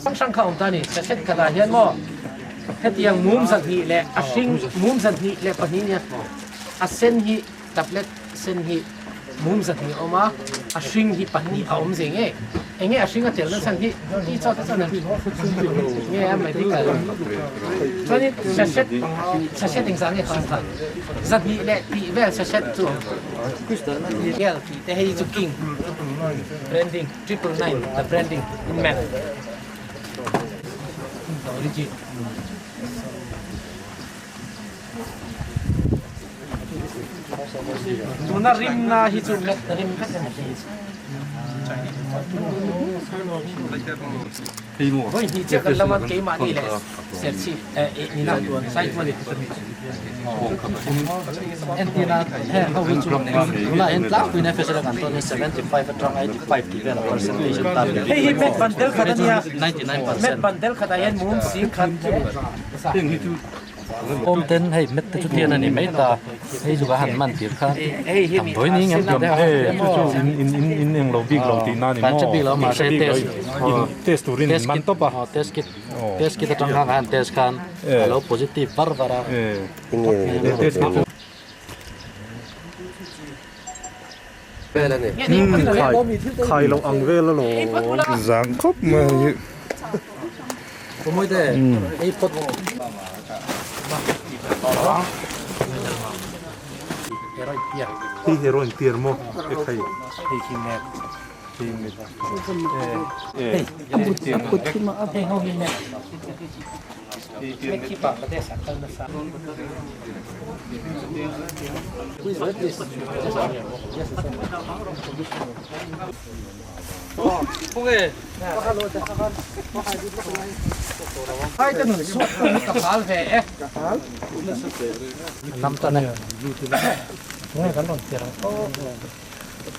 Hrang hrang kha awm ta a ni. Sachet khatah hian maw hetiang mum 200 leh a hring mum 202 nia a sen hi tablet sen hi mum 200 a awm a, a hring hi pahnih a awm zeng e. Enge a hring a tel na chhan hi ti chaw te chuan an nge a medical chuanin sachet sachet engzah nge kha kha 200 leh tih vel sachet chu a awm. Gel tih te hei chu king branding. Triple nine the branding in man the origin. Tuna rimna hi chu met rim vek a ni. Vawi hnih chiah kan lam a keimahni leh Serchhip nina Saitual Entirna heng ho hi chu tunah hian tlangpuiin FSL a kan tawn hian 75 atang 85 tih vel a percentage an tar leh Hei hi met ban tel khat a nia. 99%. Met ban tel khatah hian mum sing khat Heng hi chu Awm ten hei met te chu tian a ni mai ta hei chu ka han man tir khan damdawi ni ngem tih te chu chu in in in in eng lo bik lo tih na ni maw kan che bik lo mahse test test turin man tawp a test kit Test kit atang khan han test khan a lo positive var var a. Khai loh ang vel a lo zang khawp mai. Hei heroin piar maw e khai.